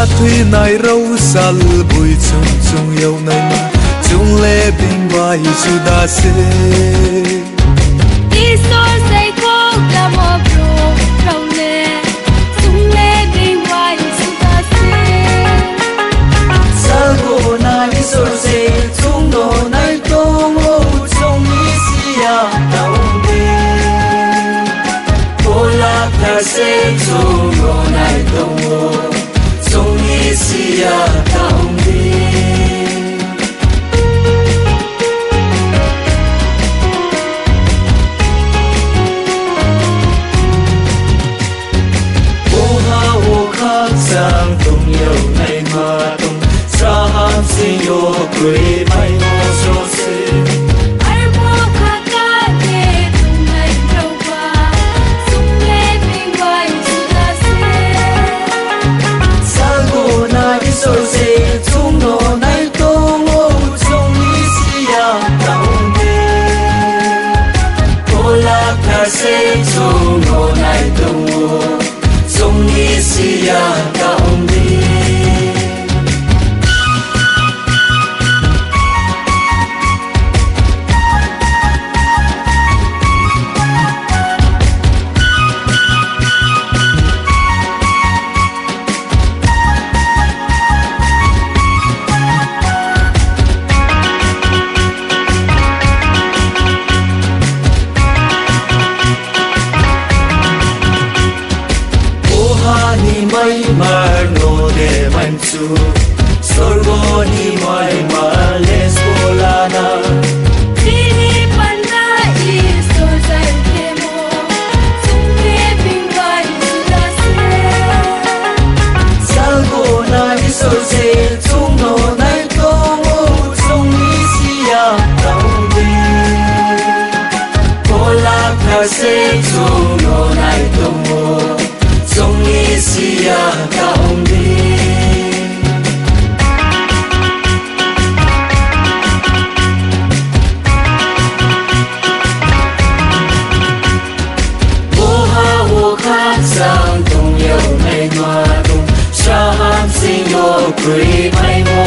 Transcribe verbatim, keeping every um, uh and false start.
Thui nai rao salboi chung chung yag naima, chung le being bai juda se. Isor saikho kamo brouh rao le, chung le being bai juda se. Salboi na Isor se chung no nai tong ou, chung ni si ya ta ong di. Phola Kthar se chung no nai tong ou, chung ni si ya ta ong di. Bo ha wo khakchang tong yag naima tong, sra hamsing yo kroimaimo sro se. Arphuh kha kha khe tongnai rao ba, chung le being bai juda se. Salboi na Isor se chung no nai tong ou, chung ni si ya ta ong di. Phola Kthar se chung no nai tong ou, chung ni si ya ta ong di. Bo ha ni maimar no de maimchu, sorgo ni maimar le sbo la na. Bini panda Isor zai khemo, chung le being bai juda se. Salboi na Isor se chung no nai tong ou, chung ni si ya ta ong di. Phola Kthar se chung no nai tong ou, chung ni si ya ta ong di. Bo ha wo khakchang tong yag naima tong, sra hamsing yo kroimaimo